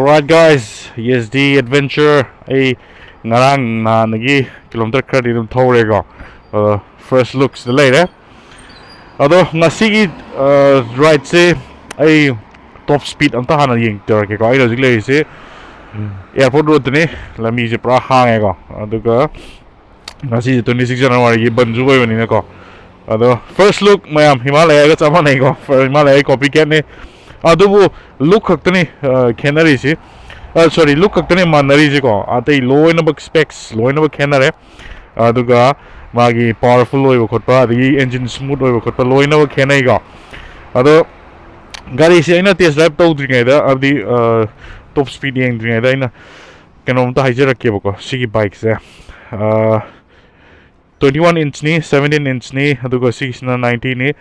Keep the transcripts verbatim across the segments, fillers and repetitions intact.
Alright guys, E S D Adventure ꯑꯩ ꯉꯔꯥꯡ ꯅꯍꯥꯟꯗꯒꯤ ꯀꯤꯂꯣꯃꯤꯇꯔ ꯈꯔꯗꯤ ꯑꯗꯨꯝ ꯊꯧꯔꯦꯀꯣ꯫ ꯑꯗꯣ first lookꯁꯤꯗ ꯂꯩꯔꯦ꯫ ꯑꯗꯣ ꯉꯁꯤꯒꯤ rideꯁꯦ ꯑꯩ top speed ꯑꯝꯇ ꯍꯥꯟꯅ ꯌꯦꯡꯖꯔꯛꯀꯦꯀꯣ꯫ ꯑꯩꯅ ꯍꯧꯖꯤꯛ ꯂꯩꯔꯤꯁꯦ airport roadꯇꯅꯤ꯫ ꯂꯝꯕꯤꯁꯦ ꯄꯨꯔꯥ ꯍꯥꯡꯉꯦꯀꯣ꯫ ꯑꯗꯨꯒ ꯉꯁꯤꯁꯦ twenty six Januaryꯒꯤ ꯕꯟꯁꯨ ꯑꯣꯏꯕꯅꯤꯅꯀꯣ꯫ ꯑꯗꯣ first look ꯃꯌꯥꯝ ꯍꯤꯃꯥꯂꯌꯥꯒ ꯆꯞ ꯃꯥꯟꯅꯩꯀꯣ꯫ ꯍꯤꯃꯥꯂꯌꯥꯒꯤ copycatꯅꯤ꯫ ꯑꯗꯨꯕꯨ look ꯈꯛꯇꯅꯤ ꯈꯦꯠꯅꯔꯤꯁꯤ꯫ Sorry, look ꯈꯛꯇꯅꯤ ꯃꯥꯟꯅꯔꯤꯁꯤꯀꯣ꯫ ꯑꯇꯩ ꯂꯣꯏꯅꯃꯛ specs ꯂꯣꯏꯅꯃꯛ ꯈꯦꯠꯅꯔꯦ꯫ ꯑꯗꯨꯒ ꯃꯥꯒꯤ powerful ꯑꯣꯏꯕ ꯈꯣꯠꯄ, ꯑꯗꯒꯤ engine smooth ꯑꯣꯏꯕ ꯈꯣꯠꯄ ꯂꯣꯏꯅꯃꯛ ꯈꯦꯠꯅꯩꯀꯣ꯫ ꯑꯗꯣ ꯒꯥꯔꯤꯁꯦ ꯑꯩꯅ test drive ꯇꯧꯗ꯭ꯔꯤꯉꯩꯗ, ꯍꯥꯏꯕꯗꯤ top speed ꯌꯦꯡꯗ꯭ꯔꯤꯉꯩꯗ ꯑꯩꯅ ꯀꯩꯅꯣꯝꯇ ꯍꯥꯏꯖꯔꯛꯀꯦꯕꯀꯣ꯫ ꯁꯤꯒꯤ bikeꯁꯦ twenty one inchꯅꯤ, seventeen inchꯅꯤ, ꯑꯗꯨꯒ ꯁꯤꯒꯤꯁꯤꯅ ninetyꯅꯤ,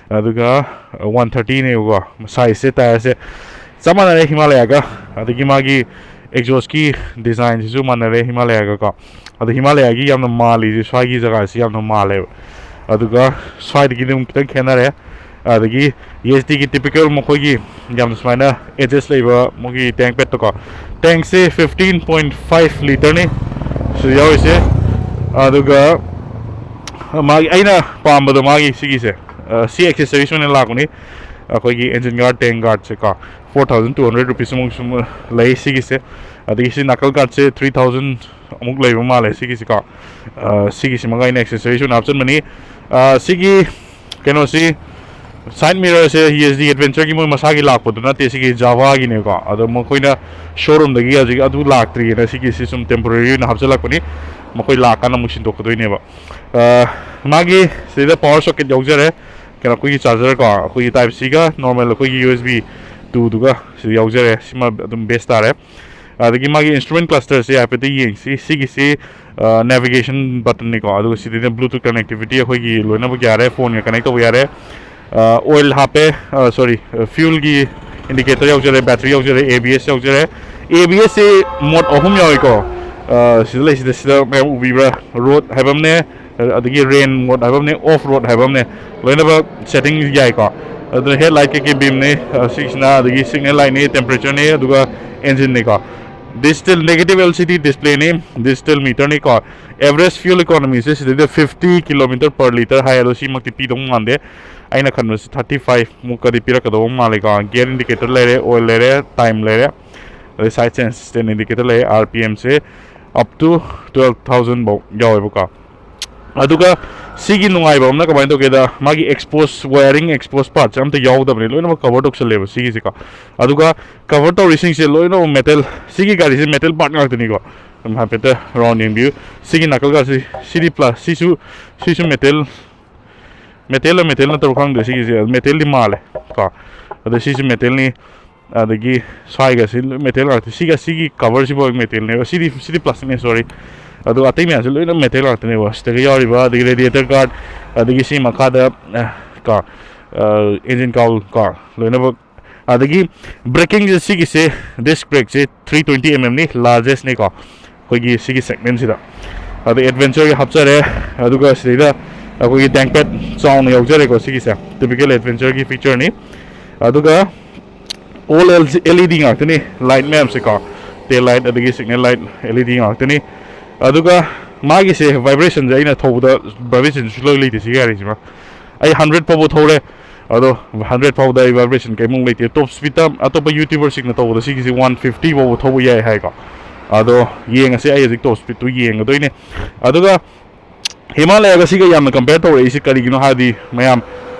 ꯑꯗꯨꯒ one thirtyꯅꯦꯕꯀꯣ꯫ Sizeꯁꯦ, tireꯁꯦ ꯆꯞ ꯃꯥꯟꯅꯔꯦ ꯍꯤꯃꯥꯂꯌꯥꯒ꯫ ꯑꯗꯒꯤ ꯃꯥꯒꯤ exhaustꯀꯤ designꯁꯤꯁꯨ ꯃꯥꯟꯅꯔꯦ ꯍꯤꯃꯥꯂꯌꯥꯒꯀꯣ꯫ ꯑꯗꯣ ꯍꯤꯃꯥꯂꯌꯥꯒꯤ ꯌꯥꯝꯅ ꯃꯥꯜꯂꯤꯁꯦ ꯁ꯭ꯋꯥꯏꯒꯤ ꯖꯒꯥꯁꯤ ꯌꯥꯝꯅ ꯃꯥꯜꯂꯦꯕ꯫ ꯑꯗꯨꯒ ꯁ꯭ꯋꯥꯏꯗꯒꯤꯗꯤ ꯑꯗꯨꯝ ꯈꯤꯇꯪ ꯈꯦꯠꯅꯔꯦ꯫ ꯑꯗꯒꯤ E S Dꯒꯤ typical ꯃꯈꯣꯏꯒꯤ ꯌꯥꯝꯅ ꯁꯨꯃꯥꯏꯅ edges ꯂꯩꯕ ꯃꯈꯣꯏꯒꯤ tank padꯇꯀꯣ꯫ Tankꯁꯦ fifteen point five litreꯅꯤ ꯁꯤꯗ ꯌꯥꯎꯔꯤꯁꯦ꯫ ꯑꯗꯨꯒ ꯃꯥꯒꯤ ꯑꯩꯅ ꯄꯥꯝꯕꯗꯣ ꯃꯥꯒꯤ ꯁꯤꯒꯤꯁꯦ, ꯁꯤ accessories ꯑꯣꯏꯅ ꯂꯥꯛꯄꯅꯤ꯫ ꯑꯩꯈꯣꯏꯒꯤ engine guard, tank guardꯁꯦꯀꯣ, four thousand two hundred rupees ꯑꯃꯨꯛ ꯁꯨꯝ ꯂꯩ ꯁꯤꯒꯤꯁꯦ꯫ ꯑꯗꯒꯤ ꯁꯤ knuckle guardꯁꯦ three thousand ꯑꯃꯨꯛ ꯂꯩꯕ ꯃꯥꯜꯂꯦ ꯁꯤꯒꯤꯁꯤꯀꯣ꯫ ꯁꯤꯒꯤꯁꯤꯃꯒ ꯑꯩꯅ accessories ꯑꯣꯏꯅ ꯍꯥꯞꯆꯤꯟꯕꯅꯤ꯫ ꯁꯤꯒꯤ ꯀꯩꯅꯣꯁꯤ side mirrorꯁꯦ E S D Adventureꯒꯤ ꯃꯣꯏ ꯃꯁꯥꯒꯤ ꯂꯥꯛꯄꯗꯨ ꯅꯠꯇꯦ, ꯁꯤꯒꯤ Javaꯒꯤꯅꯦꯀꯣ꯫ ꯑꯗꯣ ꯃꯈꯣꯏꯅ showroomꯗꯒꯤ ꯍꯧꯖꯤꯛ ꯑꯗꯨ ꯂꯥꯛꯇ꯭ꯔꯤꯑꯅ ꯁꯤꯒꯤꯁꯤ ꯁꯨꯝ temporary ꯑꯣꯏꯅ ꯍꯥꯞꯆꯤꯜꯂꯛꯄꯅꯤ꯫ ꯃꯈꯣꯏ ꯂꯥꯛꯀꯥꯟꯗ ꯑꯃꯨꯛ ꯁꯤꯟꯗꯣꯛꯀꯗꯣꯏꯅꯦꯕ꯫ ꯃꯥꯒꯤ ꯁꯤꯗ power socket ꯌꯥꯎꯖꯔꯦ꯫ ꯀꯩꯅꯣ, ꯑꯩꯈꯣꯏꯒꯤ charger ꯀꯣ, ꯑꯩꯈꯣꯏꯒꯤ Type-Cꯒ normal ꯑꯩꯈꯣꯏꯒꯤ U S B two ꯗꯨꯒ ꯁꯤꯗ ꯌꯥꯎꯖꯔꯦ꯫ ꯁꯤꯃ ꯑꯗꯨꯝ base ꯇꯥꯔꯦ꯫ ꯑꯗꯒꯤ ꯃꯥꯒꯤ instrument clusterꯁꯦ ꯍꯥꯏꯐꯦꯠꯇ ꯌꯦꯡꯁꯤ꯫ ꯁꯤꯒꯤꯁꯤ navigation buttonꯅꯤꯀꯣ꯫ ꯑꯗꯨꯒ ꯁꯤꯗꯩꯗ Bluetooth connectivity ꯑꯩꯈꯣꯏꯒꯤ ꯂꯣꯏꯅꯃꯛ ꯌꯥꯔꯦ, phoneꯒ connect ꯇꯧꯕ ꯌꯥꯔꯦ꯫ Oil ꯍꯥꯞꯄꯦ, sorry, fuelꯒꯤ indicator ꯌꯥꯎꯖꯔꯦ, battery ꯌꯥꯎꯖꯔꯦ, A B S ꯌꯥꯎꯖꯔꯦ꯫ A B Sꯁꯤ mode ꯑꯍꯨꯝ ꯌꯥꯎꯏꯀꯣ꯫ ꯁꯤꯗ ꯂꯩꯁꯤꯗ, ꯁꯤꯗ ꯃꯌꯥꯝ ꯎꯕꯤꯕ꯭ꯔꯥ? Road ꯍꯥꯏꯕ ꯑꯃꯅꯦ, ꯑꯗꯒꯤ rain mode ꯍꯥꯏꯕ ꯑꯃꯅꯦ, off road ꯍꯥꯏꯕ ꯑꯃꯅꯦ꯫ ꯂꯣꯏꯅꯃꯛ setting ꯌꯥꯏꯀꯣ꯫ ꯑꯗꯨꯅ headlight ꯀꯩꯀꯩ beamꯅꯤ, ꯑ, ꯁꯤꯁꯤꯅ, ꯑꯗꯒꯤ signal lightꯅꯤ, temperatureꯅꯤ, ꯑꯗꯨꯒ engineꯅꯤꯀꯣ꯫ Digital negative L C D displayꯅꯤ, digital meterꯅꯤꯀꯣ꯫ Average fuel economyꯁꯦ ꯁꯤꯗꯩꯗ fifty kilometer per litre ꯍꯥꯏ, ꯑꯗꯣ ꯁꯤꯃꯛꯇꯤ ꯄꯤꯗꯧ ꯃꯥꯟꯗꯦ꯫ ꯑꯩꯅ ꯈꯟꯕꯁꯤ thirty five ꯃꯨꯛꯀꯗꯤ ꯄꯤꯔꯛꯀꯗꯧꯕ ꯃꯥꯜꯂꯦꯀꯣ꯫ Gear indicator ꯂꯩꯔꯦ, oil ꯂꯩꯔꯦ, time ꯂꯩꯔꯦ, ꯑꯗꯩ side stand indicator ꯂꯩꯔꯦ, R P Mꯁꯦ up to twelve thousand ꯐꯥꯎ ꯌꯥꯎꯋꯦꯕꯀꯣ꯫ ꯑꯗꯨꯒ ꯁꯤꯒꯤ ꯅꯨꯡꯉꯥꯏꯕ ꯑꯃꯅ ꯀꯃꯥꯏꯅ ꯇꯧꯒꯦꯗ, ꯃꯥꯒꯤ expose, wiring expose partꯁꯦ ꯑꯝꯇ ꯌꯥꯎꯗꯕꯅꯤ, ꯂꯣꯏꯅꯃꯛ cover ꯇꯧꯁꯜꯂꯦꯕ ꯁꯤꯒꯤꯁꯤꯀꯣ꯫ ꯑꯗꯨꯒ cover ꯇꯧꯔꯤꯁꯤꯡꯁꯦ ꯂꯣꯏꯅꯃꯛ metal, ꯁꯤꯒꯤ ꯒꯥꯔꯤꯁꯦ metal part ꯉꯥꯛꯇꯅꯤꯀꯣ꯫ ꯑꯗꯨꯝ ꯍꯥꯏꯐꯦꯠꯇ round ꯌꯦꯡꯕꯤꯌꯨ꯫ ꯁꯤꯒꯤ ꯅꯥꯀꯜꯒꯁꯤ ꯁꯤꯗꯤ plus, ꯁꯤꯁꯨ, ꯁꯤꯁꯨ metal, metalꯂ metal ꯅꯠꯇꯕ ꯈꯪꯗ꯭ꯔꯦ, ꯁꯤꯒꯤꯁꯦ metalꯗꯤ ꯃꯥꯜꯂꯦ ꯀꯣ꯫ ꯑꯗ ꯁꯤꯁꯨ metalꯅꯤ, ꯑꯗꯒꯤ ꯁ꯭ꯋꯥꯏꯒꯁꯤ ꯂꯣꯏ metal ꯉꯥꯛꯇ, ꯁꯤꯒ ꯁꯤꯒꯤ coverꯁꯤꯐꯥꯎ metalꯅꯦꯕ, ꯁꯤꯗꯤ, ꯁꯤꯗꯤ plasticꯅꯦ, sorry꯫ ꯑꯗꯨꯒ ꯑꯇꯩ ꯃꯌꯥꯝꯁꯦ ꯂꯣꯏꯅ metal ꯉꯥꯛꯇꯅꯦꯕ, ꯁꯤꯗꯒ ꯌꯥꯎꯔꯤꯕ, ꯑꯗꯒꯤ radiator guard, ꯑꯗꯒꯤ ꯁꯤ ꯃꯈꯥꯗ, ꯑ, ꯀꯣ, ꯑ, engine cowl ꯀꯣ, ꯂꯣꯏꯅꯃꯛ꯫ ꯑꯗꯒꯤ braking ꯁꯤꯒꯤꯁꯦ, disc brakeꯁꯦ three twenty mmꯅꯤ, largestꯅꯤꯀꯣ ꯑꯩꯈꯣꯏꯒꯤ ꯁꯤꯒꯤ segmentꯁꯤꯗ꯫ ꯑꯗꯩ adventureꯒꯤ ꯍꯥꯞꯆꯔꯦ, ꯑꯗꯨꯒ ꯁꯤꯗꯩꯗ ꯑꯩꯈꯣꯏꯒꯤ tank pad ꯆꯥꯎꯅ ꯌꯥꯎꯖꯔꯦꯀꯣ, ꯁꯤꯒꯤꯁꯦ typical adventureꯒꯤ featureꯅꯤ꯫ ꯑꯗꯨꯒ all L E D ꯉꯥꯛꯇꯅꯤ, light ꯃꯌꯥꯝꯁꯦꯀꯣ, tail light ꯑꯗꯒꯤ signal light L E D ꯉꯥꯛꯇꯅꯤ꯫ ꯑꯗꯨꯒ ꯃꯥꯒꯤꯁꯦ vibrationꯁꯦ ꯑꯩꯅ ꯊꯧꯕꯗ vibration ꯁꯨꯡꯂꯩ ꯂꯩꯇꯦ ꯁꯤꯒꯤ ꯒꯥꯔꯤꯁꯤꯃ꯫ ꯑꯩ hundred ꯐꯥꯎꯕ ꯊꯧꯔꯦ, ꯑꯗꯣ hundred ꯐꯥꯎꯗ ꯑꯩ vibration ꯀꯩꯃꯨꯛ ꯂꯩꯇꯦ꯫ Top speedꯇ ꯑꯇꯣꯞꯄ YouTuberꯁꯤꯡꯅ ꯇꯧꯕꯗ ꯁꯤꯒꯤꯁꯤ one fifty ꯐꯥꯎꯕ ꯊꯧꯕ ꯌꯥꯏ ꯍꯥꯏꯀꯣ꯫ ꯑꯗꯣ ꯌꯦꯡꯉꯁꯤ, ꯑꯩ ꯍꯧꯖꯤꯛ top speedꯇꯨ ꯌꯦꯡꯒꯗꯣꯏꯅꯦ꯫ ꯑꯗꯨꯒ Himalayꯥꯒ ꯁꯤꯒ ꯌꯥꯝꯅ compare ꯇꯧꯔꯛꯏꯁꯤ ꯀꯔꯤꯒꯤꯅꯣ ꯍꯥꯏꯔꯗꯤ, ꯃꯌꯥꯝ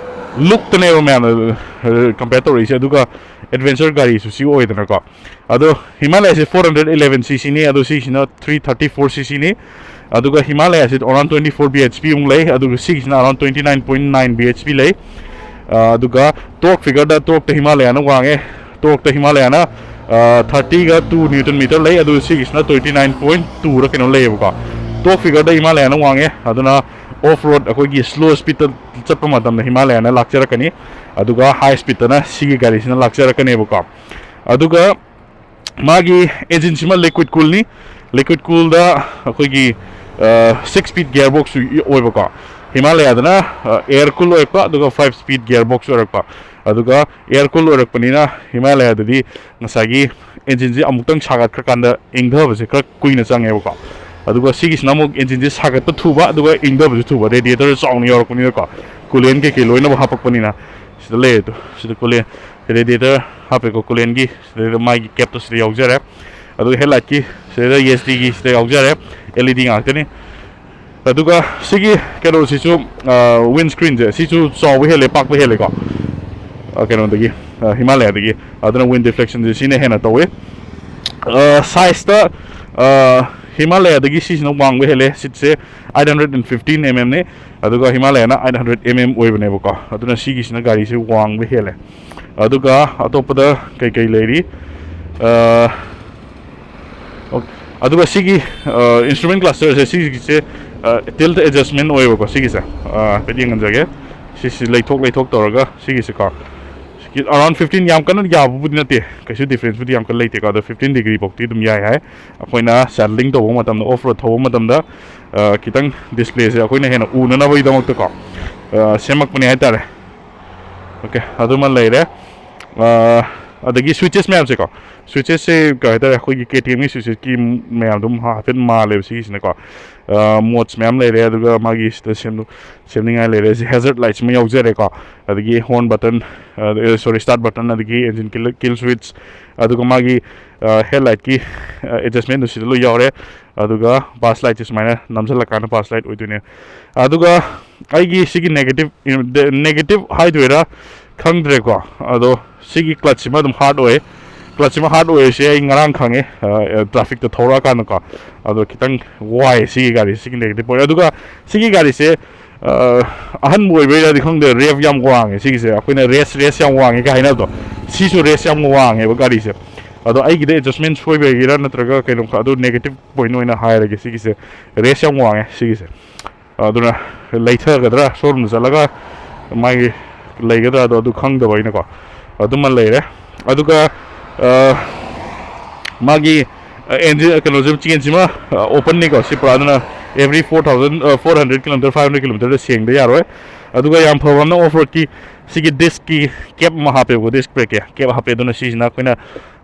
lookꯇꯅꯦꯕ ꯃꯌꯥꯝꯅ, ꯑ, compare ꯇꯧꯔꯛꯏꯁꯦ, ꯑꯗꯨꯒ adventure ꯒꯥꯔꯤꯁꯨ ꯁꯤ ꯑꯣꯏꯗꯅꯀꯣ꯫ ꯑꯗꯣ Himalayꯥꯁꯦ four hundred eleven ccꯅꯤ, ꯑꯗꯣ ꯁꯤꯁꯤꯅ three thirty four ccꯅꯤ꯫ ꯑꯗꯨꯒ Himalayꯥꯁꯤ around twenty four B H P ꯃꯨꯛ ꯂꯩ, ꯑꯗꯨꯒ ꯁꯤꯒꯤꯁꯤꯅ around twenty nine point nine B H P ꯂꯩ꯫ ꯑ, ꯑꯗꯨꯒ torque figureꯗ, torqueꯇ Himalayꯥꯅ ꯋꯥꯡꯉꯦ, torqueꯇ Himalayꯥꯅ, ꯑ, thirtyꯒ two newton meter ꯂꯩ, ꯑꯗꯨ ꯁꯤꯒꯤꯁꯤꯅ twenty nine point twoꯔ ꯀꯩꯅꯣ ꯂꯩꯌꯦꯕꯀꯣ꯫ Torque figureꯗ Himalayꯥꯅ ꯋꯥꯡꯉꯦ, ꯑꯗꯨꯅ off road ꯑꯩꯈꯣꯏꯒꯤ slow speedꯇ ꯆꯠꯄ ꯃꯇꯝꯗ Himalayꯥꯅ ꯂꯥꯛꯆꯔꯛꯀꯅꯤ, ꯑꯗꯨꯒ high speedꯇꯅ ꯁꯤꯒꯤ ꯒꯥꯔꯤꯁꯤꯅ ꯂꯥꯛꯆꯔꯛꯀꯅꯦꯕꯀꯣ꯫ ꯑꯗꯨꯒ ꯃꯥꯒꯤ engineꯁꯤꯃ liquid coolꯅꯤ꯫ Liquid coolꯗ ꯑꯩꯈꯣꯏꯒꯤ, ꯑ, six speed gearbox ꯑꯣꯏꯕꯀꯣ꯫ ꯍꯤꯃꯥꯂꯌꯥꯗꯅ ꯑꯦꯌꯔ ꯀꯨꯜ ꯑꯣꯏꯔꯛꯄ, ꯑꯗꯨꯒ ꯐꯥꯏꯚ ꯁ꯭ꯄꯤꯗ ꯒꯤꯌꯔ ꯕꯣꯛꯁ ꯑꯣꯏꯔꯛꯄ꯫ ꯑꯗꯨꯒ ꯑꯦꯌꯔ ꯀꯨꯜ ꯑꯣꯏꯔꯛꯄꯅꯤꯅ ꯍꯤꯃꯥꯂꯌꯥꯗꯗꯤ ꯉꯁꯥꯏꯒꯤ ꯏꯟꯖꯤꯟꯁꯦ ꯑꯃꯨꯛꯇꯪ ꯁꯥꯒꯠꯈ꯭ꯔꯀꯥꯟꯗ ꯏꯪꯊꯕꯁꯦ ꯈꯔ ꯀꯨꯏꯅ ꯆꯪꯉꯦꯕꯀꯣ꯫ ꯑꯗꯨꯒ ꯁꯤꯒꯤꯁꯤꯅ ꯑꯃꯨꯛ ꯏꯟꯖꯤꯟꯁꯦ ꯁꯥꯒꯠꯄ ꯊꯨꯕ, ꯑꯗꯨꯒ ꯏꯪꯊꯕꯁꯨ ꯊꯨꯕ, ꯔꯦꯗꯤꯌꯦꯇꯔ ꯆꯥꯎꯅ ꯌꯥꯎꯔꯛꯄꯅꯤꯅꯀꯣ꯫ ꯀꯨꯂꯦꯟ ꯀꯩꯀꯩ ꯂꯣꯏꯅꯃꯛ ꯍꯥꯄꯛꯄꯅꯤꯅ꯫ ꯁꯤꯗ ꯂꯩꯔꯦ, ꯇꯨ, ꯁꯤꯗ ꯀꯨꯂꯦꯟ, ꯔꯦꯗꯤꯌꯦꯇꯔ ꯍꯥꯞꯄꯦꯀꯣ ꯀꯨꯂꯦꯟꯒꯤ꯫ ꯁꯤꯗꯩꯗ ꯃꯥꯒꯤ ꯀꯦꯞꯇꯣ ꯁꯤꯗ ꯌꯥꯎꯖꯔꯦ꯫ ꯑꯗꯨꯒ ꯍꯦꯗꯂꯥꯏꯠꯀꯤ ꯁꯤꯗꯩꯗ ꯌꯦꯁ ꯗꯤꯒꯤ ꯁꯤꯗ ꯌꯥꯎꯖꯔꯦ꯫ ꯑꯦꯜ ꯏ ꯗꯤ ꯉꯥꯛꯇꯅꯤ꯫ ꯑꯗꯨꯒ ꯁꯤꯒꯤ ꯀꯩꯅꯣꯁꯤꯁꯨ, ꯋꯤꯟ ꯁ꯭ꯀ꯭ꯔꯤꯟꯁꯦ ꯁꯤꯁꯨ ꯆꯥꯎꯕ ꯍꯦꯜꯂꯦ, ꯄꯥꯛꯄ ꯍꯦꯜꯂꯦꯀꯣ, ꯑ, ꯀꯩꯅꯣꯗꯒꯤ, ꯑ, ꯍꯤꯃꯥꯂꯌꯥꯗꯒꯤ꯫ ꯑꯗꯨꯅ ꯋꯤꯟ ꯗꯤꯐ꯭ꯂꯦꯛꯁꯟꯁꯦ ꯁꯤꯅ ꯍꯦꯟꯅ ꯇꯧꯋꯤ꯫ ꯁꯥꯏꯖꯇ ꯍꯤꯃꯥꯂꯌꯥꯗꯒꯤ ꯁꯤꯁꯤꯅ ꯋꯥꯡꯕ ꯍꯦꯜꯂꯦ꯫ ꯁꯤꯠꯁꯦ eight hundred and fifteen M ꯑꯦꯝꯅꯤ, ꯑꯗꯨꯒ ꯍꯤꯃꯥꯂꯌꯥꯅ ꯑꯩꯠ ꯍꯟꯗ꯭ꯔꯦꯠ ꯑꯦꯝ ꯑꯦꯝ ꯑꯣꯏꯕꯅꯦꯕꯀꯣ꯫ ꯑꯗꯨꯅ ꯁꯤꯒꯤꯁꯤꯅ ꯒꯥꯔꯤꯁꯦ ꯋꯥꯡꯕ ꯍꯦꯜꯂꯦ꯫ ꯑꯗꯨꯒ ꯑꯇꯣꯞꯄꯗ ꯀꯩꯀꯩ ꯂꯩꯔꯤ? ꯑ, ꯑꯣ-, ꯑꯗꯨꯒ ꯁꯤꯒꯤ ꯏꯟꯁꯇ꯭ꯔꯨꯃꯦꯟ ꯀ꯭ꯂꯁꯇꯔꯁꯦ, ꯁꯤꯒꯤꯁꯦ ꯇꯤꯜꯠ ꯑꯦꯗꯖꯁꯃꯦꯟ ꯑꯣꯏꯌꯦꯕꯀꯣ꯫ ꯁꯤꯒꯤꯁꯦ, ꯑ, ꯍꯥꯏꯐꯦꯠ ꯌꯦꯡꯍꯟꯖꯒꯦ꯫ ꯁꯤꯁꯤ ꯂꯩꯊꯣꯛ ꯂꯩꯊꯣꯛ ꯇꯧꯔꯒ ꯁꯤꯒꯤꯁꯦꯀꯣ, ꯑꯔꯥꯎꯟ ꯐꯤꯐꯇꯤꯟ, ꯌꯥꯝ ꯀꯟꯅ ꯌꯥꯕꯕꯨꯗꯤ ꯅꯠꯇꯦ, ꯀꯩꯁꯨ ꯗꯤꯐ꯭ꯔꯦꯟꯁꯄꯨꯗꯤ ꯌꯥꯝ ꯀꯟꯅ ꯂꯩꯇꯦꯀꯣ꯫ ꯑꯗꯣ ꯐꯤꯐꯇꯤꯟ ꯗꯤꯒ꯭ꯔꯤ ꯐꯥꯎꯗꯤ ꯑꯗꯨꯝ ꯌꯥꯏ ꯍꯥꯏ꯫ ꯑꯩꯈꯣꯏꯅ ꯁꯦꯗꯂꯤꯡ ꯇꯧꯕ ꯃꯇꯝꯗ, ꯑꯣꯐ ꯔꯣꯗ ꯊꯧꯕ ꯃꯇꯝꯗ, ꯑ, ꯈꯤꯇꯪ ꯗꯤꯁꯄ꯭ꯂꯦꯁꯦ ꯑꯩꯈꯣꯏꯅ ꯍꯦꯟꯅ ꯎꯅꯅꯕꯒꯤꯗꯃꯛꯇꯀꯣ, ꯑ, ꯁꯦꯝꯃꯛꯄꯅꯦ ꯍꯥꯏꯇꯥꯔꯦ꯫ ꯑꯣꯀꯦ, ꯑꯗꯨꯃ ꯂꯩꯔꯦ꯫ ꯑ, ꯑꯗꯒꯤ ꯁ꯭ꯋꯤꯆꯦꯁ ꯃꯌꯥꯝꯁꯦꯀꯣ, ꯁ꯭ꯋꯤꯆꯦꯁꯁꯦ ꯀꯩ ꯍꯥꯏꯇꯥꯔꯦ, ꯑꯩꯈꯣꯏꯒꯤ ꯀꯦ ꯇꯤ ꯑꯦꯝꯒꯤ ꯁ꯭ꯋꯤꯆꯦꯁꯀꯤ ꯃꯌꯥꯝ ꯑꯗꯨꯝ ꯍꯥꯏꯐꯦꯠ ꯃꯥꯜꯂꯦꯕ ꯁꯤꯒꯤꯁꯤꯅꯀꯣ꯫ ꯃꯣꯠꯁ ꯃꯌꯥꯝ ꯂꯩꯔꯦ, ꯑꯗꯨꯒ ꯃꯥꯒꯤ ꯁꯤꯗ ꯁꯦꯝ-, ꯁꯦꯝꯅꯤꯡꯉꯥꯏ ꯂꯩꯔꯦ꯫ ꯁꯤ ꯍꯦꯖꯔꯠ ꯂꯥꯏꯠꯁꯤꯃ ꯌꯥꯎꯖꯔꯦꯀꯣ, ꯑꯗꯒꯤ ꯍꯣꯔꯟ ꯕꯇꯟ, ꯁꯣꯔꯤ, ꯁ꯭ꯇꯥꯔꯠ ꯕꯇꯟ, ꯑꯗꯒꯤ ꯏꯟꯖꯤꯟ ꯀꯤꯜ, ꯀꯤꯜ ꯁ꯭ꯋꯤꯆ, ꯑꯗꯨꯒ ꯃꯥꯒꯤ ꯍꯦꯗ ꯂꯥꯏꯠꯀꯤ ꯑꯦꯗꯖꯁꯃꯦꯟꯗꯨ ꯁꯤꯗ ꯂꯣꯏ ꯌꯥꯎꯔꯦ꯫ ꯑꯗꯨꯒ ꯄꯥꯁ ꯂꯥꯏꯠꯁꯦ ꯁꯨꯃꯥꯏꯅ ꯅꯝꯁꯤꯜꯂꯀꯥꯟꯗ ꯄꯥꯁ ꯂꯥꯏꯠ ꯑꯣꯏꯗꯣꯏꯅꯦ꯫ ꯑꯗꯨꯒ ꯑꯩꯒꯤ ꯁꯤꯒꯤ ꯅꯦꯒꯦꯇꯤꯞ, ꯅꯦꯒꯦꯇꯤꯞ ꯍꯥꯏꯗꯣꯏꯔꯥ ꯈꯪꯗ꯭ꯔꯦꯀꯣ, ꯑꯗꯣ ꯁꯤꯒꯤ ꯀ꯭ꯂꯠꯁꯤꯃ ꯑꯗꯨꯝ ꯍꯥꯔꯗ ꯑꯣꯏ꯫ ꯀ꯭ꯂꯠꯁꯤꯃ ꯍꯥꯔꯗ ꯑꯣꯏꯔꯤꯁꯦ ꯑꯩ ꯉꯔꯥꯡ ꯈꯪꯉꯦ, ꯇ꯭ꯔꯥꯐꯤꯛꯇ ꯊꯧꯔꯛꯑꯀꯥꯟꯗꯀꯣ꯫ ꯑꯗꯣ ꯈꯤꯇꯪ ꯋꯥꯏ ꯁꯤꯒꯤ ꯒꯥꯔꯤꯁꯦ, ꯁꯤꯒꯤ ꯅꯦꯒꯦꯇꯤꯞ ꯄꯣꯏꯟꯠ꯫ ꯑꯗꯨꯒ ꯁꯤꯒꯤ ꯒꯥꯔꯤꯁꯦ, ꯑ, ꯑꯍꯟꯕ ꯑꯣꯏꯕꯩꯔꯗꯤ ꯈꯪꯗꯦ, ꯔꯦꯞ ꯌꯥꯝ ꯋꯥꯡꯉꯦ ꯁꯤꯒꯤꯁꯦ꯫ ꯑꯩꯈꯣꯏꯅ ꯔꯦꯁ, ꯔꯦꯁ ꯌꯥꯝ ꯋꯥꯡꯉꯦ ꯀꯥꯏ ꯍꯥꯏꯅꯕꯗꯣ, ꯁꯤꯁꯨ ꯔꯦꯁ ꯌꯥꯝ ꯋꯥꯡꯉꯦꯕ ꯒꯥꯔꯤꯁꯦ꯫ ꯑꯗꯣ ꯑꯩꯒꯤꯗ ꯑꯦꯗꯖꯁꯃꯦꯟ ꯁꯣꯏꯕꯒꯤꯔ ꯅꯠꯇ꯭ꯔꯒ ꯀꯩꯅꯣ, ꯑꯗꯨ ꯅꯦꯒꯦꯇꯤꯞ ꯄꯣꯏꯟꯠ ꯑꯣꯏꯅ ꯍꯥꯏꯔꯒꯦ ꯁꯤꯒꯤꯁꯦ꯫ ꯔꯦꯁ ꯌꯥꯝ ꯋꯥꯡꯉꯦ ꯁꯤꯒꯤꯁꯦ꯫ ꯑꯗꯨꯅ ꯂꯩꯊꯒꯗ꯭ꯔꯥ, ꯁꯣꯔꯨꯝꯗ ꯆꯠꯂꯒ ꯃꯥꯒꯤ ꯂꯩꯒꯗ꯭ꯔꯥ ꯑꯗꯣ ꯑꯗꯨ ꯈꯪꯗꯕ ꯑꯩꯅꯀꯣ, ꯑꯗꯨꯃ ꯂꯩꯔꯦ꯫ ꯑꯗꯨꯒ, ꯑ, ꯃꯥꯒꯤ, ꯑ, ꯑꯦꯟꯖꯤꯟ, ꯀꯩꯅꯣꯁꯦ, ꯆꯦꯟꯁꯤꯃ, ꯑ, ꯑꯣꯄꯟꯅꯤꯀꯣ꯫ ꯁꯤ ꯄꯨꯔꯥ ꯑꯗꯨꯅ every four thousand four hundred ꯀꯤꯂꯣꯃꯤꯇꯔꯗ, ꯐꯥꯏꯚ ꯍꯟꯗ꯭ꯔꯦꯗ ꯀꯤꯂꯣꯃꯤꯇꯔꯗ ꯁꯦꯡꯗ ꯌꯥꯔꯣꯏ꯫ ꯑꯗꯨꯒ ꯌꯥꯝ ꯐꯕ ꯑꯃꯅ ꯑꯣꯐ ꯔꯣꯗꯀꯤ ꯁꯤꯒꯤ ꯗꯤꯁꯀꯤ ꯀꯦꯞ ꯑꯃ ꯍꯥꯞꯄꯦꯕꯀꯣ, ꯗꯤꯁ ꯕ꯭ꯔꯦꯛꯀꯤ ꯀꯦꯞ ꯍꯥꯞꯄꯦ꯫ ꯑꯗꯨꯅ ꯁꯤꯁꯤꯅ ꯑꯩꯈꯣꯏꯅ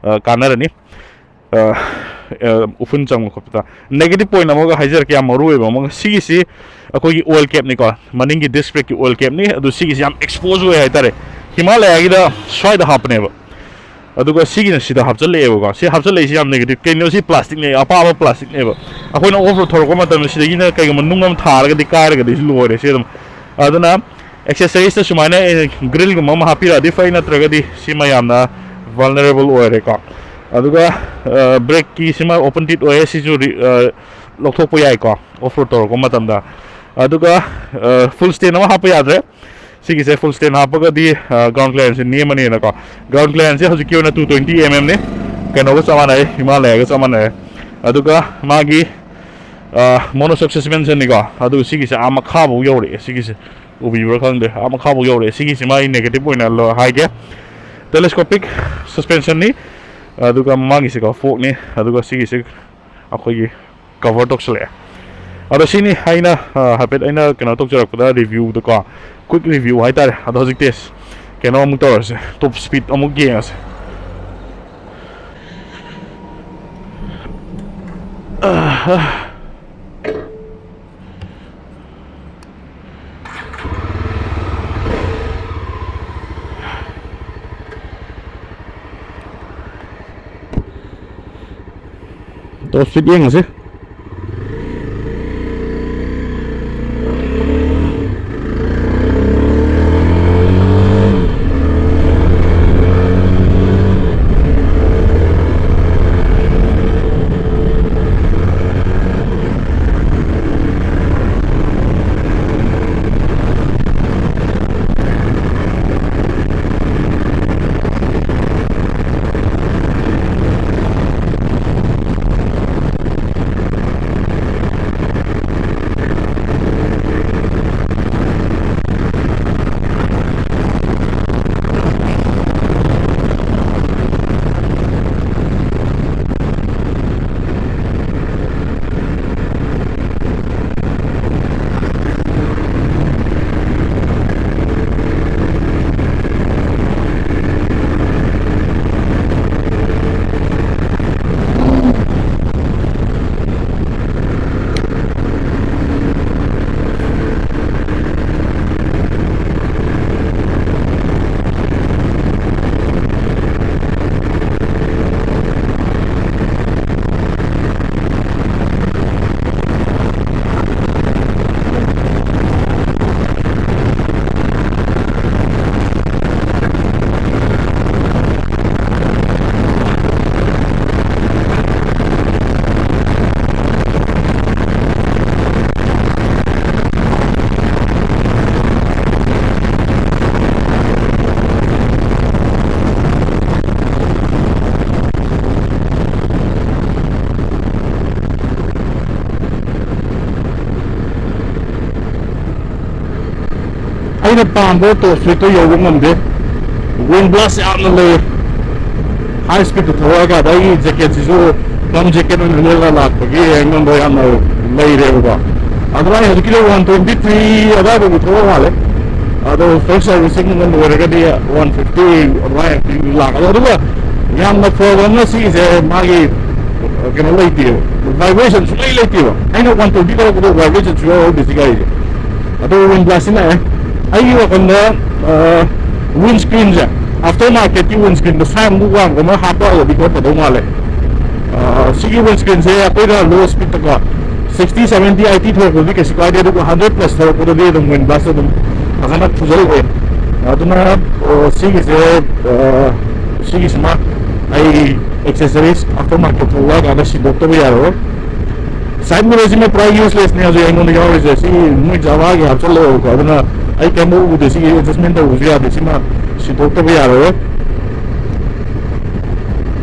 ꯑ, ꯀꯥꯟꯅꯔꯅꯤ꯫ ꯑ, ꯑ, ꯎꯐꯨꯟ ꯆꯪꯕ ꯈꯣꯠꯄꯗ꯫ ꯅꯦꯒꯦꯇꯤꯚ ꯄꯣꯏꯟ ꯑꯃꯒ ꯍꯥꯏꯖꯔꯛꯀꯦ, ꯌꯥꯝ ꯃꯔꯨ ꯑꯣꯏꯕ ꯑꯃꯒ, ꯁꯤꯒꯤꯁꯤ ꯑꯩꯈꯣꯏꯒꯤ ꯑꯣꯏꯜ ꯀꯦꯞꯅꯤꯀꯣ, ꯃꯅꯤꯡꯒꯤ ꯗꯤꯁ ꯕ꯭ꯔꯦꯛꯀꯤ ꯑꯣꯏꯜ ꯀꯦꯞꯅꯤ꯫ ꯑꯗꯨ ꯁꯤꯒꯤꯁꯤ ꯌꯥꯝ ꯑꯦꯛꯁꯄꯣꯖ ꯑꯣꯏ ꯍꯥꯏꯇꯥꯔꯦ꯫ ꯍꯤꯃꯥꯂꯌꯥꯒꯤꯗ ꯁ꯭ꯋꯥꯏꯗ ꯍꯥꯞꯄꯅꯦꯕ, ꯑꯗꯨꯒ ꯁꯤꯒꯤꯅ ꯁꯤꯗ ꯍꯥꯞꯆꯜꯂꯛꯑꯦꯕꯀꯣ꯫ ꯁꯤ ꯍꯥꯞꯆꯜꯂꯛꯏꯁꯤ ꯌꯥꯝ ꯅꯦꯒꯦꯇꯤꯚ꯫ ꯀꯩꯅꯣ, ꯁꯤ ꯄ꯭ꯂꯥꯁꯇꯤꯛꯅꯦ, ꯑꯄꯥꯕ ꯄ꯭ꯂꯥꯁꯇꯤꯛꯅꯦꯕ꯫ ꯑꯩꯈꯣꯏꯅ ꯑꯣꯐ ꯔꯣꯗ ꯊꯧꯔꯛꯄ ꯃꯇꯝꯗ ꯁꯤꯗꯒꯤꯅ ꯀꯩꯒꯨꯝꯕ ꯅꯨꯡ ꯑꯃ ꯊꯥꯔꯒꯗꯤ, ꯀꯥꯏꯔꯒꯗꯤ ꯁꯤ ꯂꯣꯏꯔꯦ꯫ ꯁꯤ ꯑꯗꯨꯝ, ꯑꯗꯨꯅ ꯑꯦꯛꯁꯦꯁꯔꯤꯁꯇ ꯁꯨꯃꯥꯏꯅ ꯒ꯭ꯔꯤꯜꯒꯨꯝꯕ ꯑꯃ ꯍꯥꯞꯄꯤꯔꯛꯑꯗꯤ ꯐꯩ, ꯅꯠꯇ꯭ꯔꯒꯗꯤ ꯁꯤꯃ ꯌꯥꯝꯅ ꯚꯜꯅꯔꯦꯕꯜ ꯑꯣꯏꯔꯦꯀꯣ꯫ ꯑꯗꯨꯒ ꯕ꯭ꯔꯦꯛꯀꯤ ꯁꯤꯃ ꯑꯣꯄꯟ ꯇꯤꯠ ꯑꯣꯏꯌꯦ, ꯁꯤꯁꯨ ꯔꯤ-, ꯑ, ꯂꯧꯊꯣꯛꯄ ꯌꯥꯏꯀꯣ ꯑꯣꯐ ꯔꯣꯗ ꯇꯧꯔꯛꯄ ꯃꯇꯝꯗ꯫ ꯑꯗꯨꯒ ꯐꯨꯜ ꯁ꯭ꯇꯦꯟ ꯑꯃ ꯍꯥꯞꯄ ꯌꯥꯗ꯭ꯔꯦ꯫ ꯁꯤꯒꯤꯁꯦ ꯐꯨꯜ ꯁ꯭ꯇꯦꯟ ꯍꯥꯞꯄꯒꯗꯤ ꯒ꯭ꯔꯥꯎꯟ ꯀ꯭ꯂꯤꯌꯥꯔꯦꯟꯁꯁꯦ ꯅꯦꯝꯃꯅꯤꯅꯀꯣ꯫ ꯒ꯭ꯔꯥꯎꯟ ꯀ꯭ꯂꯤꯌꯥꯔꯦꯟꯁꯁꯦ ꯍꯧꯖꯤꯛꯀꯤ ꯑꯣꯏꯅ ꯇꯨ ꯇ꯭ꯋꯦꯟꯇꯤ ꯑꯦꯝ ꯑꯦꯝꯅꯤ, ꯀꯩꯅꯣꯒ ꯆꯞ ꯃꯥꯟꯅꯩ, ꯍꯤꯃꯥꯂꯌꯥꯒ ꯆꯞ ꯃꯥꯟꯅꯩ꯫ ꯑꯗꯨꯒ ꯃꯥꯒꯤ ꯃꯣꯅꯣꯁꯣꯛ ꯁꯁꯄꯦꯟꯁꯟꯅꯤꯀꯣ꯫ ꯑꯗꯨ ꯁꯤꯒꯤꯁꯦ ꯑꯥ ꯃꯈꯥꯐꯥꯎ ꯌꯧꯔꯛꯑꯦ꯫ ꯁꯤꯒꯤꯁꯦ ꯎꯕꯤꯕ꯭ꯔꯥ ꯈꯪꯗꯦ, ꯑꯥ ꯃꯈꯥꯐꯥꯎ ꯌꯧꯔꯛꯑꯦ꯫ ꯁꯤꯒꯤꯁꯦ ꯃꯥꯒꯤ ꯅꯦꯒꯦꯇꯤꯚ ꯑꯣꯏꯅ ꯂ-, ꯍꯥꯏꯒꯦ, ꯇꯦꯂꯦꯁꯀꯣꯄꯤꯛ ꯁꯁꯄꯦꯟꯁꯟꯅꯤ꯫ ꯑꯗꯨꯒ ꯃꯃꯥꯡꯒꯤꯁꯤꯀꯣ ꯐꯣꯛꯅꯤ꯫ ꯑꯗꯨꯒ ꯁꯤꯒꯤꯁꯦ ꯑꯩꯈꯣꯏꯒꯤ ꯀꯚꯔ ꯇꯧꯁꯜꯂꯛꯑꯦ꯫ ꯑꯗꯣ ꯁꯤꯅꯤ ꯑꯩꯅ, ꯑ, ꯍꯥꯏꯐꯦꯠ ꯑꯩꯅ ꯀꯩꯅꯣ ꯇꯧꯖꯔꯛꯄꯗ, ꯔꯤꯚ꯭ꯌꯨꯗꯀꯣ, ꯀ꯭ꯋꯤꯛ ꯔꯤꯚ꯭ꯌꯨ ꯍꯥꯏꯇꯥꯔꯦ꯫ ꯑꯗꯣ ꯍꯧꯖꯤꯛꯇꯤ ꯀꯩꯅꯣ ꯑꯃꯨꯛ ꯇꯧꯔꯁꯦ, ꯇꯣꯞ ꯁ꯭ꯄꯤꯗ ꯑꯃꯨꯛ ꯌꯦꯡꯉꯁꯦ꯫ ꯇꯣꯞ ꯁ꯭ꯄꯤꯗ ꯌꯦꯡꯉꯁꯤ꯫ ꯑꯩꯅ ꯄꯥꯝꯕ ꯇꯣꯞ ꯁ꯭ꯄꯤꯠꯇꯣ ꯌꯧꯕ ꯉꯝꯗꯦ꯫ ꯋꯤꯟ ꯕ꯭ꯂꯥꯁ ꯌꯥꯝꯅ ꯂꯩ꯫ ꯍꯥꯏ ꯁ꯭ꯄꯤꯠꯇ ꯊꯧꯔꯛꯑꯒ ꯑꯗ ꯑꯩꯒꯤ ꯖꯦꯀꯦꯠꯁꯤꯁꯨ ꯄ꯭ꯂꯝ ꯖꯦꯀꯦꯠ ꯑꯣꯏꯅ ꯂꯤꯠꯂ ꯂꯥꯛꯄꯒꯤ ꯑꯩꯉꯣꯟꯗ ꯌꯥꯝꯅ ꯂꯩꯔꯦꯕꯀꯣ꯫ ꯑꯗꯨꯃꯥꯏꯅ ꯍꯧꯖꯤꯛꯀꯤꯗꯤ ꯋꯥꯟ ꯇ꯭ꯋꯦꯟꯇꯤ ꯊ꯭ꯔꯤ ꯑꯗꯨꯋꯥꯏꯐꯥꯎꯒꯤ ꯊꯧꯕ ꯃꯥꯜꯂꯦ꯫ ꯑꯗꯣ ꯐꯨꯜ ꯁꯔꯚꯤꯁꯤꯡ ꯂꯣꯏꯔꯒꯗꯤ ꯋꯥꯟ ꯐꯤꯐꯇꯤ ꯑꯗꯨꯃꯥꯏꯅ ꯂꯥꯛꯀꯅꯤ꯫ ꯑꯗꯨꯒ ꯌꯥꯝꯅ ꯐꯕ ꯑꯃꯅ ꯁꯤꯒꯤꯁꯦ ꯃꯥꯒꯤ ꯀꯩꯅꯣ ꯂꯩꯇꯦꯕ, ꯚꯥꯏꯕ꯭ꯔꯦꯁꯟ ꯁꯨꯡꯂꯩ ꯂꯩꯇꯦꯕ꯫ ꯑꯩꯅ ꯋꯥꯟ ꯇ꯭ꯋꯦꯟꯇꯤ ꯂꯧꯔꯛꯄꯗꯣ ꯚꯥꯏꯕ꯭ꯔꯦꯁꯟ ꯁꯨꯡꯌꯥꯎ ꯌꯥꯎꯗꯦ ꯁꯤ ꯒꯥꯔꯤꯁꯦ꯫ ꯑꯗꯣ ꯋꯤꯟ ꯕ꯭ꯂꯥꯁꯁꯤ ꯂꯥꯛꯑꯦ꯫ ꯑꯩꯒꯤ ꯋꯥꯈꯜꯗ ꯋꯤꯟ ꯁ꯭ꯀ꯭ꯔꯤꯟꯁꯦ, ꯑꯥꯐꯇꯔ ꯃꯥꯔꯀꯦꯠꯀꯤ ꯋꯤꯟ ꯁ꯭ꯀ꯭ꯔꯤꯟꯗꯣ ꯁ꯭ꯋꯥꯏꯃꯨꯛ ꯋꯥꯡꯕ ꯑꯃ ꯍꯥꯞꯄꯛꯑꯒꯗꯤ ꯈꯔ ꯐꯗꯧ ꯃꯥꯜꯂꯦ꯫ ꯑ, ꯁꯤꯒꯤ ꯋꯤꯟ ꯁ꯭ꯀ꯭ꯔꯤꯟꯁꯦ ꯑꯩꯈꯣꯏꯅ ꯂꯣ ꯁ꯭ꯄꯤꯠꯇꯀꯣ ꯁꯤꯛꯁꯇꯤ, ꯁꯚꯦꯟꯇꯤ, ꯑꯩꯠꯇꯤ ꯊꯧꯔꯛꯄꯗꯤ ꯀꯩꯁꯨ ꯀꯥꯏꯗꯦ, ꯑꯗꯨꯒ ꯍꯟꯗ꯭ꯔꯦꯠ ꯄ꯭ꯂꯁ ꯊꯧꯔꯛꯄꯗꯗꯤ ꯑꯗꯨꯝ ꯋꯤꯟ ꯕ꯭ꯂꯥꯁ ꯑꯗꯨꯝ ꯐꯖꯅ ꯐꯨꯖꯜꯂꯛꯑꯦ꯫ ꯑꯗꯨꯅ, ꯑ, ꯁꯤꯒꯤꯁꯦ, ꯑ, ꯁꯤꯒꯤꯁꯤꯃ ꯑꯩ ꯑꯦꯛꯁꯦꯁꯔꯤꯁ ꯑꯥꯐꯇꯔ ꯃꯥꯔꯀꯦꯠ ꯊꯣꯛꯂꯛꯑꯀꯥꯟꯗ ꯁꯤꯟꯗꯣꯛꯇꯕ ꯌꯥꯔꯔꯣꯏ꯫ ꯁꯥꯏꯠ ꯃꯤꯔꯔꯁꯤꯃ ꯄꯨꯔꯥ ꯌꯨꯁꯂꯦꯁꯅꯦ ꯍꯧꯖꯤꯛ ꯑꯩꯉꯣꯟꯗ ꯌꯥꯎꯔꯤꯁꯦ꯫ ꯁꯤ ꯃꯣꯏ ꯖꯥꯚꯥꯒꯤ ꯍꯥꯞꯆꯜꯂꯛꯑꯦꯕꯀꯣ, ꯑꯗꯨꯅ ꯑꯩ ꯀꯩꯝ ꯎꯗꯦ꯫ ꯁꯤꯒꯤ ꯑꯦꯗꯖꯁꯃꯦꯟ ꯇꯧꯕꯁꯨ ꯌꯥꯗꯦ꯫ ꯁꯤꯃ ꯁꯤꯟꯗꯣꯛꯇꯕ ꯌꯥꯔꯔꯣꯏ꯫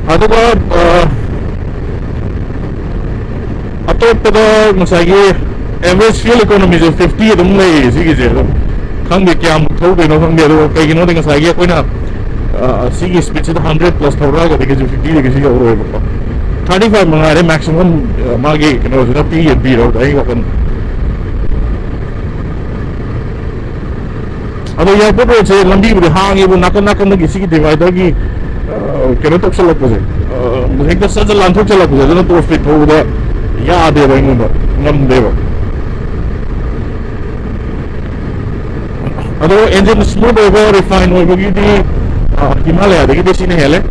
ꯑꯗꯨꯒ, ꯑ, ꯑꯇꯣꯞꯄꯗ ꯉꯁꯥꯏꯒꯤ ꯑꯦꯚꯔꯦꯖ ꯐ꯭ꯌꯨꯜ ꯏꯀꯣꯅꯣꯃꯤꯁꯦ ꯐꯤꯐꯇꯤ ꯑꯗꯨꯝ ꯂꯩꯌꯦ ꯁꯤꯒꯤꯁꯦ꯫ ꯑꯗꯨꯝ ꯈꯪꯗꯦ ꯀꯌꯥꯃꯨꯛ ꯊꯧꯗꯣꯏꯅꯣ ꯈꯪꯗꯦ꯫ ꯑꯗꯨꯒ ꯀꯩꯒꯤꯅꯣꯗꯤ ꯉꯁꯥꯏꯒꯤ ꯑꯩꯈꯣꯏꯅ, ꯑ, ꯁꯤꯒꯤ ꯁ꯭ꯄꯤꯠꯁꯤꯗ ꯍꯟꯗ꯭ꯔꯦꯠ ꯄ꯭ꯂꯁ ꯊꯧꯔꯛꯑꯒꯗꯤ ꯀꯩꯁꯨ ꯐꯤꯐꯇꯤꯗꯤ ꯀꯩꯁꯨ ꯌꯧꯔꯣꯏꯕꯀꯣ꯫ ꯊꯥꯔꯇꯤ ꯐꯥꯏꯚ ꯃꯉꯥꯏꯔꯦ ꯃꯦꯛꯁꯤꯃꯝ, ꯑ, ꯃꯥꯒꯤ ꯀꯩꯅꯣꯁꯤꯅ ꯄꯤꯒꯦ ꯄꯤꯔꯕꯗ ꯑꯩ ꯋꯥꯈꯜ꯫ ꯑꯗꯣ ꯏꯌꯥꯔꯄꯣꯔꯠ ꯔꯣꯗꯁꯦ ꯂꯝꯕꯤꯕꯨꯗꯤ ꯍꯥꯡꯉꯦꯕꯨ, ꯅꯥꯀꯟ ꯅꯥꯀꯟꯗꯒꯤ ꯁꯤꯒꯤ ꯗꯤꯚꯥꯏꯗꯔꯒꯤ, ꯑ, ꯀꯩꯅꯣ ꯇꯧꯁꯜꯂꯛꯄꯁꯦ, ꯑ, ꯍꯦꯛꯇ ꯁꯠ ꯁꯠ ꯂꯥꯟꯊꯣꯛꯆꯜꯂꯛꯄꯁꯦ, ꯑꯗꯨꯅ ꯇꯣꯞ ꯁ꯭ꯄꯤꯗ ꯊꯧꯕꯗ ꯌꯥꯗꯦꯕ, ꯑꯩꯉꯣꯟꯗ ꯉꯝꯗꯦꯕ꯫ ꯑꯗꯣ ꯑꯦꯟꯖꯤꯟ ꯁ꯭ꯃꯨꯠ ꯑꯣꯏꯕ, ꯔꯤꯐꯥꯏꯟ ꯑꯣꯏꯕꯒꯤꯗꯤ, ꯑ, ꯍꯤꯃꯥꯂꯌꯥꯗꯒꯤꯗꯤ ꯁꯤꯅ ꯍꯦꯜꯂꯦ꯫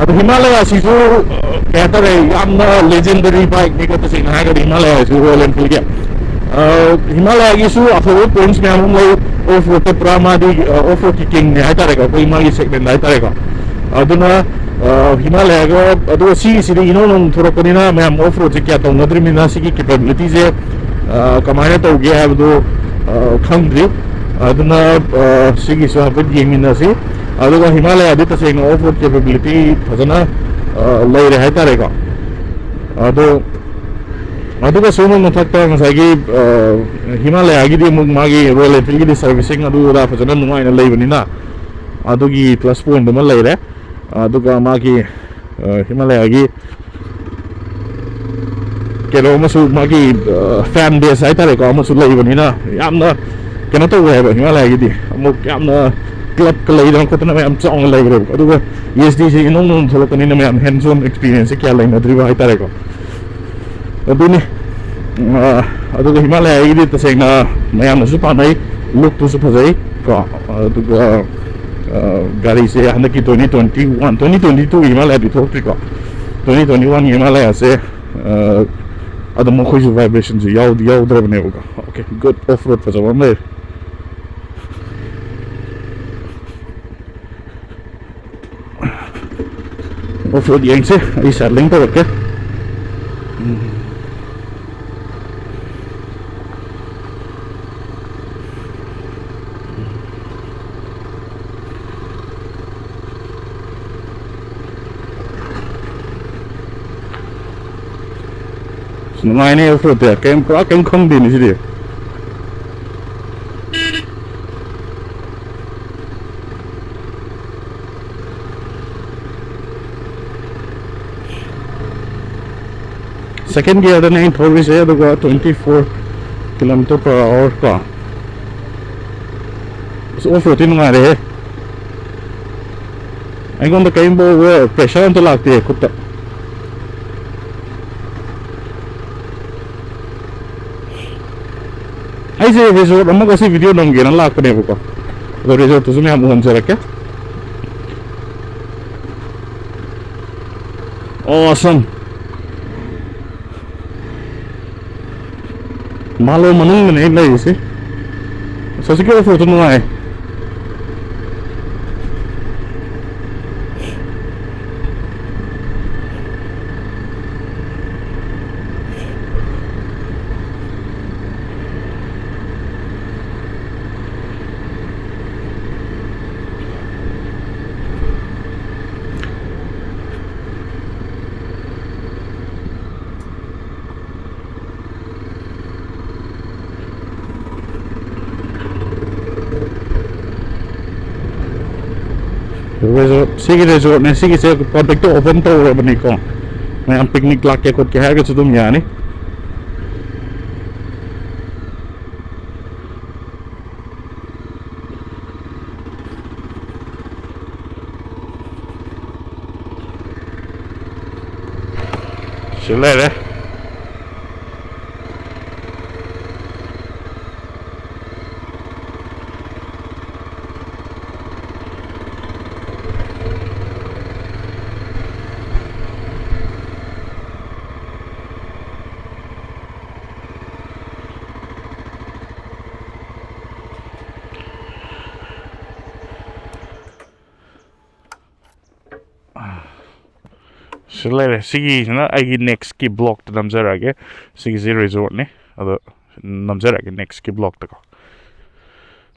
ꯑꯗꯣ ꯍꯤꯃꯥꯂꯌꯥꯁꯤꯁꯨ, ꯑ, ꯀꯩ ꯍꯥꯏꯇꯥꯔꯦ, ꯌꯥꯝꯅ ꯂꯦꯖꯦꯟꯗꯔꯤ ꯕꯥꯏꯛꯅꯤꯀꯣ, ꯇꯁꯦꯡꯅ ꯍꯥꯏꯔꯒꯗꯤ ꯍꯤꯃꯥꯂꯌꯥꯁꯤ ꯔꯣꯌꯦꯜ ꯑꯦꯟꯐꯤꯜꯒꯤ꯫ ꯑ, ꯍꯤꯃꯥꯂꯌꯥꯒꯤꯁꯨ ꯑꯐꯕ ꯄꯣꯏꯟꯠꯁ ꯃꯌꯥꯝ ꯑꯃ ꯂꯩ꯫ ꯑꯣꯐ ꯔꯣꯗꯇ ꯄꯨꯔꯥ ꯃꯥꯗꯤ, ꯑ, ꯑꯣꯐ ꯔꯣꯗꯀꯤ ꯀꯤꯡꯅꯦ ꯍꯥꯏꯇꯥꯔꯦꯀꯣ, ꯑꯩꯈꯣꯏ ꯃꯥꯒꯤ ꯁꯦꯒꯃꯦꯟꯗ ꯍꯥꯏꯇꯥꯔꯦꯀꯣ꯫ ꯑꯗꯨꯅ, ꯑ, ꯍꯤꯃꯥꯂꯌꯥꯒ, ꯑꯗꯨꯒ ꯁꯤꯒꯤꯁꯤꯗꯤ ꯏꯅꯧ ꯅꯧꯅ ꯊꯣꯛꯂꯛꯄꯅꯤꯅ ꯃꯌꯥꯝ ꯑꯣꯐ ꯔꯣꯗꯁꯦ ꯀꯌꯥ ꯇꯧꯅꯗ꯭ꯔꯤꯕꯅꯤꯅ ꯁꯤꯒꯤ ꯀꯦꯄꯦꯕꯤꯂꯤꯇꯤꯁꯦ, ꯑ, ꯀꯃꯥꯏꯅ ꯇꯧꯒꯦ ꯍꯥꯏꯕꯗꯨ, ꯑ, ꯈꯪꯗ꯭ꯔꯤ꯫ ꯑꯗꯨꯅ, ꯑ, ꯁꯤꯒꯤꯁꯨ ꯍꯥꯏꯐꯦꯠ ꯌꯦꯡꯃꯤꯟꯅꯁꯤ꯫ ꯑꯗꯨꯒ ꯍꯤꯃꯥꯂꯌꯥꯗꯤ ꯇꯁꯦꯡꯅ ꯑꯣꯐ ꯔꯣꯗ ꯀꯦꯄꯦꯕꯤꯂꯤꯇꯤ ꯐꯖꯅ, ꯑ, ꯂꯩꯔꯦ ꯍꯥꯏꯇꯥꯔꯦꯀꯣ꯫ ꯑꯗꯣ ꯑꯗꯨꯒ ꯁꯣꯝ ꯃꯊꯛꯇ ꯉꯁꯥꯏꯒꯤ, ꯑ, ꯍꯤꯃꯥꯂꯌꯥꯒꯤꯗꯤ ꯑꯃꯨꯛ ꯃꯥꯒꯤ Royal Enfield-ꯒꯤꯗꯤ servicing ꯑꯗꯨ ꯑꯗꯥ ꯐꯖꯅ ꯅꯨꯡꯉꯥꯏꯅ ꯂꯩꯕꯅꯤꯅ, ꯑꯗꯨꯒꯤ plus point ꯑꯃ ꯂꯩꯔꯦ꯫ ꯑꯗꯨꯒ ꯃꯥꯒꯤ, ꯑ, ꯍꯤꯃꯥꯂꯌꯥꯒꯤ ꯀꯩꯅꯣ ꯑꯃꯁꯨ, ꯃꯥꯒꯤ, ꯑ, fan base ꯍꯥꯏꯇꯥꯔꯦꯀꯣ, ꯑꯃꯁꯨ ꯂꯩꯕꯅꯤꯅ, ꯌꯥꯝꯅ ꯀꯩꯅꯣ ꯇꯧꯋꯦ ꯍꯥꯏꯕ꯫ ꯍꯤꯃꯥꯂꯌꯥꯒꯤꯗꯤ ꯑꯃꯨꯛ ꯌꯥꯝꯅ club-ꯀ ꯂꯩꯗꯅ ꯈꯣꯠꯇꯅ ꯃꯌꯥꯝ ꯆꯥꯎꯅ ꯂꯩꯈ꯭ꯔꯦꯕ꯫ ꯑꯗꯨꯒ ESD-ꯁꯦ ꯏꯅꯧ ꯅꯧꯅ ꯊꯣꯛꯂꯛꯄꯅꯤꯅ ꯃꯌꯥꯝ hands-on experience-ꯁꯦ ꯀꯌꯥ ꯂꯩꯅꯗ꯭ꯔꯤꯕ ꯍꯥꯏꯇꯥꯔꯦꯀꯣ꯫ ꯑꯗꯨꯅꯤ꯫ ꯑ, ꯑꯗꯨꯒ ꯍꯤꯃꯥꯂꯌꯥꯒꯤꯗꯤ ꯇꯁꯦꯡꯅ ꯃꯌꯥꯝꯅꯁꯨ ꯄꯥꯝꯅꯩ, look-ꯇꯨꯁꯨ ꯐꯖꯩ ꯀꯣ꯫ ꯑꯗꯨꯒ, ꯑ, ꯒꯥꯔꯤꯁꯦ ꯍꯟꯗꯛꯀꯤ twenty twenty one, twenty twenty two-ꯒꯤ ꯍꯤꯃꯥꯂꯌꯥꯗꯤ ꯊꯣꯛꯇ꯭ꯔꯤꯀꯣ꯫ Twenty twenty one-ꯒꯤ ꯍꯤꯃꯥꯂꯌꯥꯁꯦ, ꯑ, ꯑꯗꯨꯝ ꯃꯈꯣꯏꯁꯨ vibration-ꯁꯨ ꯌꯥꯎꯗꯤ ꯌꯥꯎꯗ꯭ꯔꯕꯅꯦꯕꯀꯣ꯫ Okay, good off-road ꯐꯖꯕ ꯑꯃ ꯂꯩꯔꯦ꯫ Off-road ꯌꯦꯡꯁꯦ, ꯑꯩ saddling ꯇꯧꯔꯛꯀꯦ꯫ ꯎꯝ꯫ ꯑꯁ, ꯅꯨꯡꯉꯥꯏꯅꯦ off-road-ꯇꯤ꯫ ꯀꯩꯝ, ꯄꯨꯔꯥ ꯀꯩꯝ ꯈꯪꯗꯦꯅꯦ ꯁꯤꯗꯤ꯫ Second gear-ꯗꯅꯦ ꯑꯩꯅ ꯊꯧꯔꯤꯁꯦ, ꯑꯗꯨꯒ twenty four kilometer per hour ꯀꯣ꯫ ꯑꯁ, off-road-ꯇꯤ ꯅꯨꯡꯉꯥꯏꯔꯦꯍꯦ꯫ ꯑꯩꯉꯣꯟꯗ ꯀꯔꯤꯝꯐꯥꯎꯕ pressure ꯑꯝꯇ ꯂꯥꯛꯇꯦ ꯈꯨꯠꯇ꯫ ꯑꯩꯁꯦ resort ꯑꯃꯒ ꯁꯤ video ꯅꯝꯒꯦꯅ ꯂꯥꯛꯄꯅꯦꯕꯀꯣ, ꯑꯗꯣ resort-ꯇꯨꯁꯨ ꯃꯌꯥꯝ ꯎꯍꯟꯖꯔꯛꯀꯦ꯫ Awesome꯫ ꯃꯥꯂꯣꯝ ꯃꯅꯨꯡꯗꯅꯦ ꯑꯩ ꯂꯩꯔꯤꯁꯦ꯫ ꯑꯁ, ꯍꯧꯖꯤꯛꯀꯤ off-road-ꯇꯣ ꯅꯨꯡꯉꯥꯏ꯫ Resort, ꯁꯤꯒꯤ resortꯅꯦ, ꯁꯤꯒꯤꯁꯦ ꯄꯕ꯭ꯂꯤꯛꯇ ꯑꯣꯄꯟ ꯇꯧꯔꯕꯅꯤꯀꯣ꯫ ꯃꯌꯥꯝ ꯄꯤꯛꯅꯤꯛ ꯂꯥꯛꯀꯦ ꯈꯣꯠꯀꯦ ꯍꯥꯏꯔꯒꯁꯨ ꯑꯗꯨꯝ ꯌꯥꯅꯤ꯫ ꯁꯤ ꯂꯩꯔꯦ꯫ ꯁꯤ ꯂꯩꯔꯦ꯫ ꯁꯤꯒꯤꯁꯤꯅ ꯑꯩꯒꯤ next ꯀꯤ vlog ꯇ ꯅꯝꯖꯔꯛꯑꯒꯦ꯫ ꯁꯤꯒꯤꯁꯤ resort ꯅꯤ꯫ ꯑꯗꯣ ꯅꯝꯖꯔꯛꯑꯒꯦ next ꯀꯤ vlog ꯇꯀꯣ꯫